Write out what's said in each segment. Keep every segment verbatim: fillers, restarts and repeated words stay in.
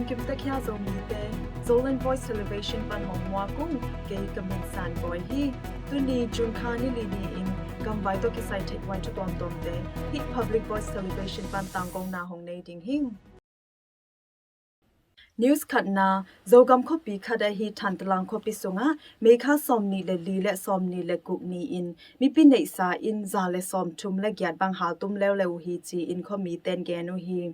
Kim takhia Zomite, Zoland Voice Television pan hong muak ung, kei ka min San Boy hi. Tuni June kha ni li ni-in gamvai tawh kisai theihhuai thu tuamtuamte hih Public Voice Television pan tangkona hong nei ding hing. News khatna, Zogam khuapi khat ahi Thantalang khuapi sungah May kha sawmnih le li le sawmnih le guk ni-in mipi neihsa inn za le sawmthum le giat bang haltum leuleu uh hi ci-in khuamite in gen uh hi.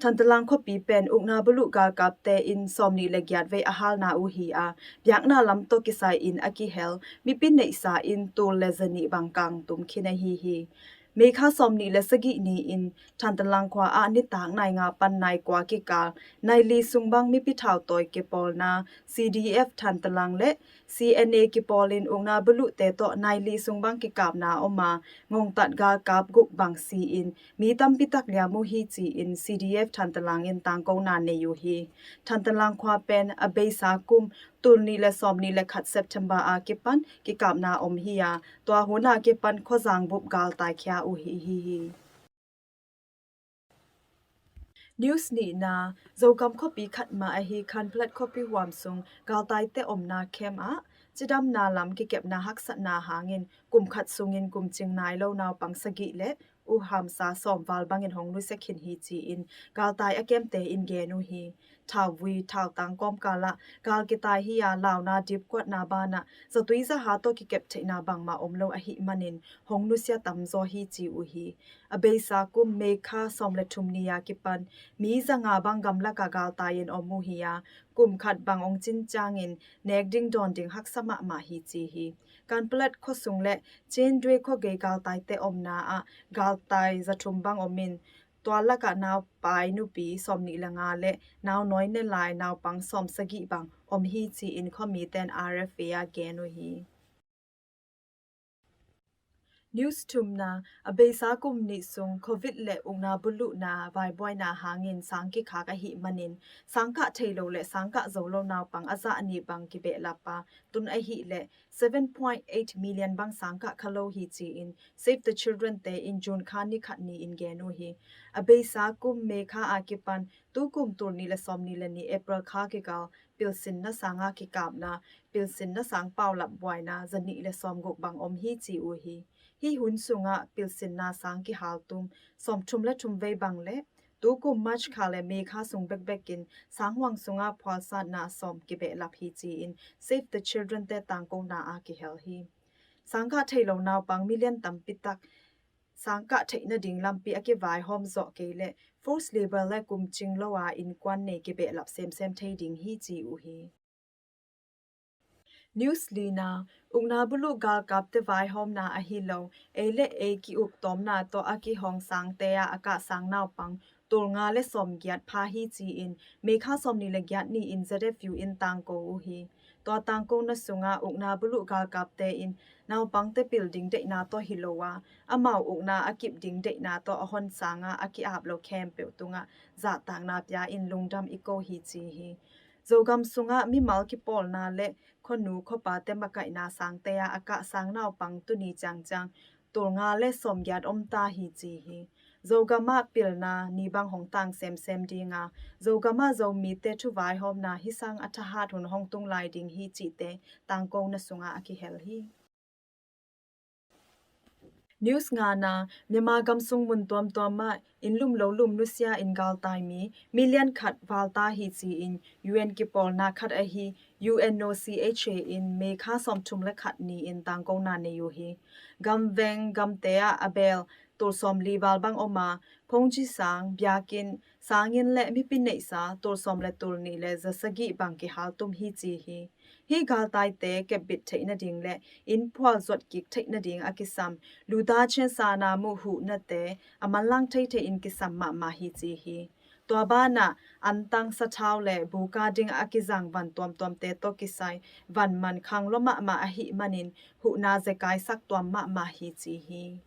Thantalang khuapi pen ukna buluh galkapte in sawmnih le giat vei a halna uh hi a, biakna lam tawh kisai in a kihel mipi neihsa inn tul le zanih bang kangtum khin ahi hi. May kha sawmnih le sagih ni-in Thantalang khua ah nitak nai nga pan nai kua kikal nai li sung bang mipi thautawi kipawlna C D F Thantalang le C N A kipawl in ukna buluhte tawh nai li sung bang kikapna om a, ngongtat galkap guk bang si-in mi tampi tak liam uh hi ci-in C D F Thantalang in tangkona nei uh hi. Thantalang khua pen a beisa kum tul nih le sawmnih le khat September a kipan kikapna om hi a, tua hun a kipan khuazang bup galtai khia uh hi, hi, hi. News nihna, Zogam khuapi khat mah ahi Khanpalat khuapi huam sung galtaite omna camp ah cidamna lam kikepna haksatna hangin kum khat sungin kum cing nai lo naupang sagih le u hamsa sawm val bangin hong nusia khin hi ci-in galtai a kemte in gen uh hi. Thauvui thautang kawmkal ah gal kitai hi a, launa dipkuatna banah zatui zaha tawh kikep theihna bangmah om lo ahih manin hong nusia tamzaw hi ci uh hi. A beisa kum May kha sawm le thum ni a kipan mi za nga bang gamlak ah galtai in om uh hi a, kum khat bang ong cin ciangin nek ding dawn ding haksa mahmah hi ci hi. Khanpalat khuasung le Cindui khuagei galtaite omna ah galtai za thum bang om in, tua lakah naupai nupi sawmnih le nga le naunawi ne lai naupang sawm sagih bang om hi ci-in khuamite in R F A ah gen uh hi. News thumna, a beisa kum nih sung Covid le ukna buluhna vaibuaina hangin sang kikhak ahih manin sangkah thei lo le sangkah zo lo naupang a zah nih bang kibehlap a, tun ahih leh seven point eight million bang sangkah kha lo hi ci-in Save the Children te in June kha ni khat ni-in gen uh hi. A beisa kum May kha a kipan tukum tul nih le sawmnih le nih April kha kikal pilsinna sanga kikapna, pilsinna sang paulap buaina zanih le sawmguk bang om hi ci uh hi. Hih hun sungah pilsinna sang kihaltum sawmthum le thum vei bang le tukum March kha le May kha sung bekbekin sanghuang sungah phualsatna sawm kibehlap hi ci-in Save the Children te tangkona a kihel hi. Sangkah thei lo naupang million tampi tak sangkah theih nading lampi a kivaihawm zawh kei leh forced labour le kum cing lo a innkuan nei kibehlap semsem thei ding hi ci uh hi. News lina, ukna buluh galkapte vaihawmna ahi lo, ei le ei ki-uk tawmna tawh a kihong sangte ah a kahsang naupang tul nga le sawmgiat pha hi ci-in May kha sawmnih le giat ni-in Z F U in tangko uh hi. Tua tangkona sungah ukna buluh galkapte in naupangte pil ding deihna tawh hi lo a, amau ukna a kip ding deihna tawh a hon sangah a ki-ap lo khempeuh tungah zahtakna pia in lungdam i ko hi ci hi. Zogam sungah mimal kipawlna le khuanu khuapate makaihna sangte ah a kahsang naupang tuni ciangciang tul nga le sawmgiat om ta hi ci hi. Zogam ah pilna ni bang hong tang semsem ding a, Zogam ah Zomite thuvaihawmna hih sang a thahat hun hong tung lai ding hi cihte tangkona sungah a kihel hi. News ngana, Myanmar gam sung mun tuamtuam ah inn lum lo lum nusia in galtai mi million khat val ta hi ci-in U N kipawlna khat ahi U N O C H A in May kha sawmthum le khat ni-in tangkona nei uh hi. Gamveng gamte ah a bel tul sawmli val bang om a, phongci sang, biakinn, sanginn le mipi neihsa tul sawm le tul nih le za sagih bang kihaltum hi ci hi. Hih galtaite kepbit theih nading le inn phual zuat kik theih nading a kisam Lu Ta Chin Sa Na Mu huhnate a manlang theithei in kisam mahmah hi ci hi. Tua banah antang, sathau le buka ding a kizang van tuamtuamte tawh kisai van man khang lua mahmah ahih manin huhna zekaisak tuam mahmah hi ci hi.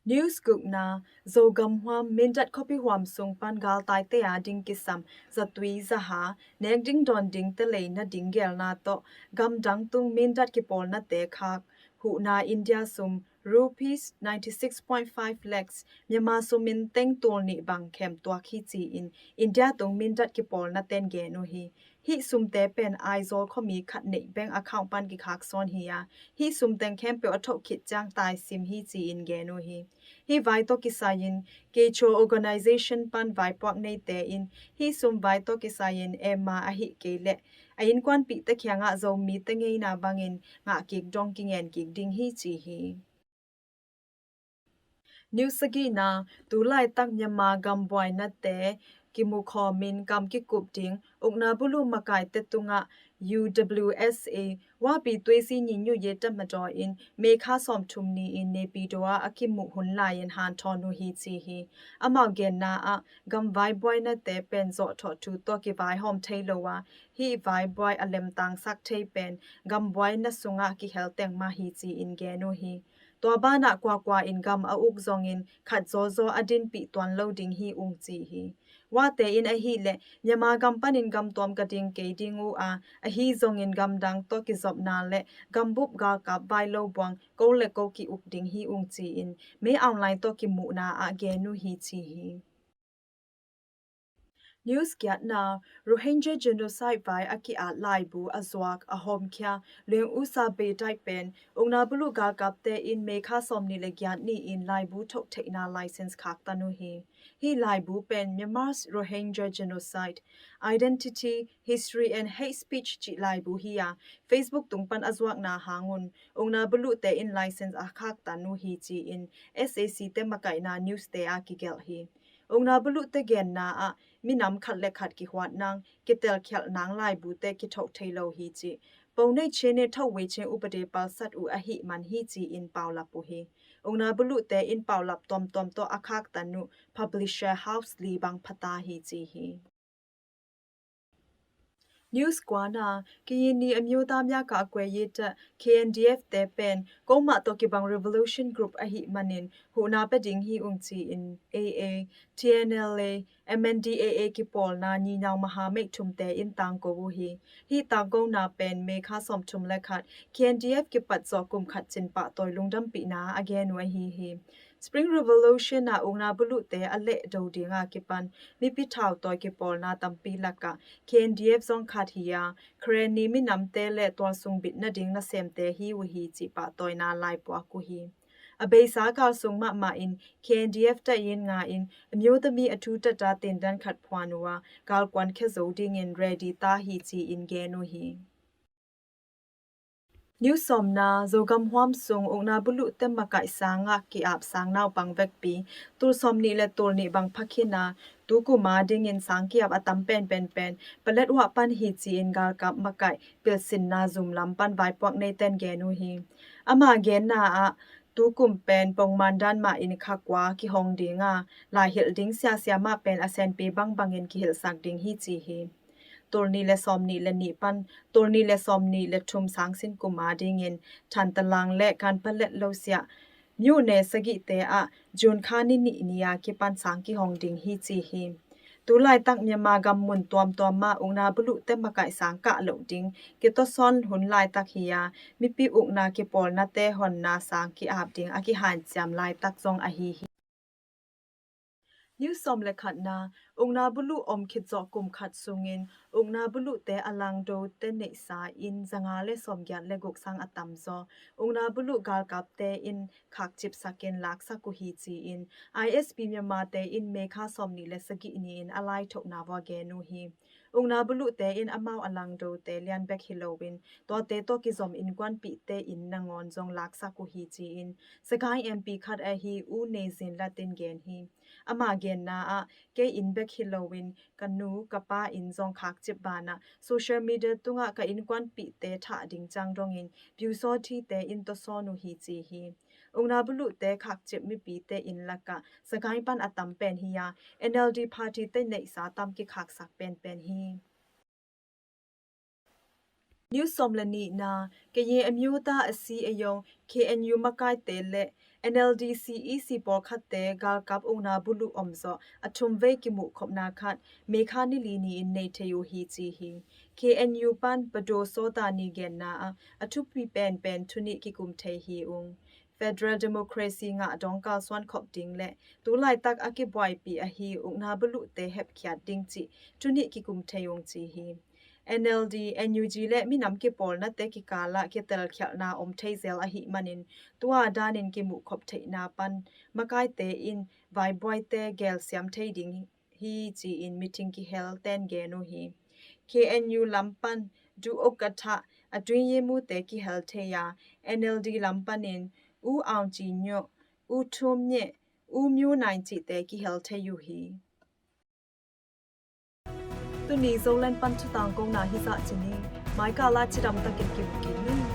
News gukna, Zogam huam Mindat khuapi huam sung pan galtaite a ding kisam zatui zaha nek ding dawn dingte lei nading gelna tawh gamdang tung Mindat kipawlnate khak huhna India sum rupees ninety six point five lakhs, Myanmar sum in teng tul nih bang khem tuak hi ci-in India tung Mindat kipawlna ten gen uh hi. Hih sumte pen Aizawl khuami khat neih bank account pan kikhak sawn hi a, hih sum teng khempeuh a thoh khit ciang taisim hi ci-in gen uh hi. Hih vai tawh kisai-in Kecho Organization pan vaipuak neite in hih sum vai tawh kisai-in emma ahih kei leh a innkuanpihte kiangah Zomite ngeina bangin ngah kik dong kingen kik ding hi ci hi. News sagihna, tu laitak Myanmar gam buainate kimukhawmin kam kikup ding ukna buluh makaite tungah U W S A Wapi Tuisi Nyinyuye Tatmadaw in May kha sawmthum ni-in Naypyidaw ah a kimuh hun lai-in hanthawn uh hi ci hi. Amau genna ah gam vai buainate pen zawhthawh thu tawh kivaihawm thei lo a, hih vai buai a lemtangsak thei pen gam buaina sungah kihel teng mah hi ci-in gen uh hi. Tua banah kuakua in gam a uk zongin khat zawzaw a dinpih tuan lo ding hi ung ci hi. Wate in ahih leh Myanmar gam panin gam tuam ka ding kei ding uh a, ahi zongin gam dang tawh kizopna le gambup galkap vai lo buang ko le ko ki-uk ding hi ung ci-in May Aung Hlaing tawh kimuhna ah gen uh hi ci hi. News giatna, Rohingya genocide vai a ki-at laibu a zuak a hawmkhia Liang Usa Bey Daik pen ukna buluh galkapte in May kha sawmnih le giat ni-in laibu thoh theihna license khaktan uh hi. Hih laibu pen Myanmar's Rohingya Genocide, Identity, History and Hate Speech cih laibu hi a, Facebook tung pan a zuakna hangun ukna buluhte in license a khaktan uh hi ci-in S A C te makaihna newste a kigelh hi. Ukna buluhte genna ah minam khat le khat kihuat nang, kitelkhialh nang laibute kithoh thei lo hi cih Ponei Chene Thawei Ching upade palsat uh ahih man hi ci-in paulap uh hi. Ukna buluhte in paulap tuamtuam tawh a khaktan uh publisher house li bang phata hi ci hi. News kuana, Karenni အမျိုးသားများကာကွယ်ရေးတပ် K N D F te pen komah tawh kibang revolution group ahih manin huhna pia ding hi ung ci-in A A, T N L A, M N D A A kipawlna ninau maha meih thumte in tangko uh hi. Hih tangkona pen May kha sawmthum le khat K N D F kipat zawh kum khat cin pahtawi lungdampihna a gen uh ahi hi. Spring Revolution ah ukna buluhte a lehdo dinga kipan mipi thautawi kipawlna tampi lakah K N D F zong khat hi a, Karenni minamte le tualsung bitna ding nasemte hi uh hi cih pahtawina laipuak uh hi. A beisa kal sung mahmah in K N D F tayin nga in အမျိုးသမီးအထူးတပ်သားသင်တန်း khat phuan uh a, galkuan khia zo dingin ready ta hi ci-in gen uh hi. News sawmna, Zogam huam sung ukna buluhte makaih sangah ki-ap sang naupang vekpi tul sawmnih le tul nih bang phakhin a, tukum a dingin sang ki-ap a tam penpen pen palet uah pan hi ci-in galkap makaih pilsinna zum lam pan vaipuak neiten gen uh hi. Ama genna ah tukum pen pongman dan mah in kha kua kihong dinga, laihilh ding siasia mah pen a senpi bangbangin kihilhsak ding hi ci hi. Tul nih le sawmnih le nih pan tul nih le sawmnih le thum sangsin kum a dingin thantalang le kanpalet lo siah myone sagihte ah June kha ni nih ni a kipan sang kihong ding hi ci hi. Tu laitak Myanmar gam mun tuamtuam ah ukna buluhte makaih sang kah loh ding kitawsawn hun laitak hi a, mipi ukna kipawlnate honna sang ki-ap ding a kihanciam laitak zong ahi hi. News sawm le khatna, ukna buluh om khit zawh kum khat sungin ukna buluhte a langdote neihsa in zanga le sawmgiat le guk sang a tamzaw ukna buluh galkapte in khakcipsakin laksak uh hi ci-in I S P Myanmar-te in May kha sawmnih le sagih ni-in a laithohna vua gen uh hi. Ukna buluhte in amau a langdote lian bek hi loin tuate tawh kizom innkuanpihte inn nangawn zong laksak uh hi ci-in Sagaing M P khat ahi U Nei Zin Lat in gen hi. Ama genna ah kei inn bek hi loin ka nu ka pa inn zong khakcip banah social media tungah ka innkuanpihte thah ding ciang dongin piusaw thite in tawsawn uh hi ci hi. Ukna buluhte khakcip mipite inn lakah Sagaing pan a tam pen hi a, N L D party te neihsa tam kikhaksak penpen hi. News sawm le nihna, ကရင်အမျိုးသားအစည်းအရုံး K N U မကအိုက်တွေလည်း N L D C E C ပေါ်ခတ်တဲ့ ဂါလ်ကပ် အုံနာဘူးလူ အုံဇော် အထုံဝေး ကီမူ ခုပ်နာခတ် မေခါ နီလီနီ အင် နေထေယူ ဟီ စံ ဟီ K N U ပန် ပဒို စောသာနီ ဂဲ့နာ အ အထုပီ ပန် ပန် ထုနီ ကီ ကုမ်ထေ ဟီ အုံ federal democracy ngah dawng kalsuan khop ding le tulaitak a kibuaipih ahi ukna buluhte hepkhiat ding cih tunih kikum thei ung ci hi. N L D, N U G le minam kipawlnate kikalah kitelkhialhna om thei zel ahih manin tua danin kimuh khop theihna pan makaite in vaibuaite gelsiam thei ding hi ci-in meeting kihel ten gen uh hi. K N U lam pan Du Okatha a tuingye mute kihel thei a, N L D lam panin U Aung Ci Nyo, U Thum Nye, U Myo Naing cihte kihel thei uh hi. Tuni Zoland pan thutang kona hi zah ci ni. Maikala cidam takin kimukin ni.